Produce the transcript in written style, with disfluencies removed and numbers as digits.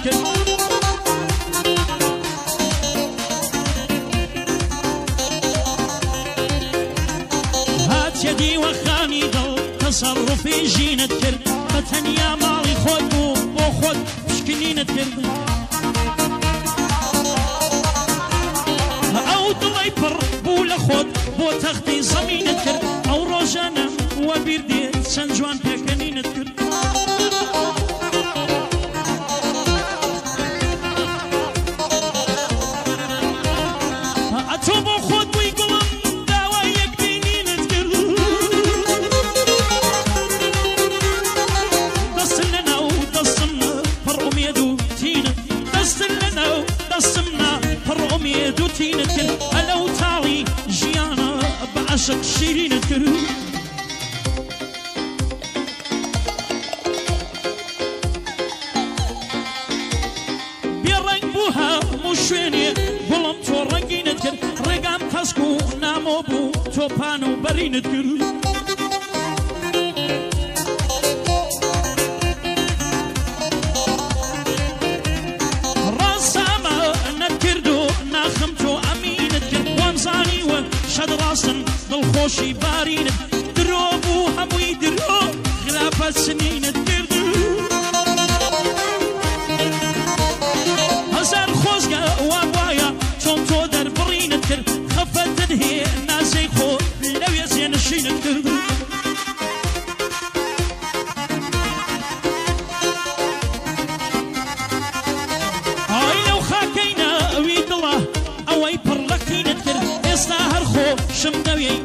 ژیانت کرد. هاتیە دیوەخانی دڵ تەسەڕوفی ژینت کرد، بە تەنیا ماڵی خۆت بوو بۆ خۆت پشکنینت کرد. ئەو دڵی پڕ بوو لە خۆت بۆ تەختی زەمینت کرد، ئەو ڕۆژانە وەبیر دێت چەند جوان پێکەنینت کرد. ئەتۆ بۆ خۆت بووی گوڵم داوای یەک بینینت کرد، دەستم لەناو دەستم پڕ ئومێد و تینت، دەستم لەناو دەستم پڕ ئومێد و تینت کرد. ئەلەو تاڵی ژیانە بە عەشق شیرینت کرد. بێڕەنگ بوو هەموو شوێنێ گوڵم تۆ ڕەنگینت کرد، ڕێگام تەسک و نامۆ بوو تۆپان و بەرینت کرد. ڕاستامە نەتکرد و ناخم تۆ ئەمینت کرد، وامزانیوە شەد ڕاستن دڵخۆشی بارینت، درۆ بوو هەمووی درۆ خراپە چنینت کرد. هەزار خۆزگە وا وایە چۆن تۆ دەربڕینت کرد، خەفەتت هێ نازەی خۆ لەوێ زێنشینت کرد. ئای لەو خاکەی ناوی دڵە ئەوەی پڕ لە قینت کرد، ئێستا هەر خۆشم دەوێی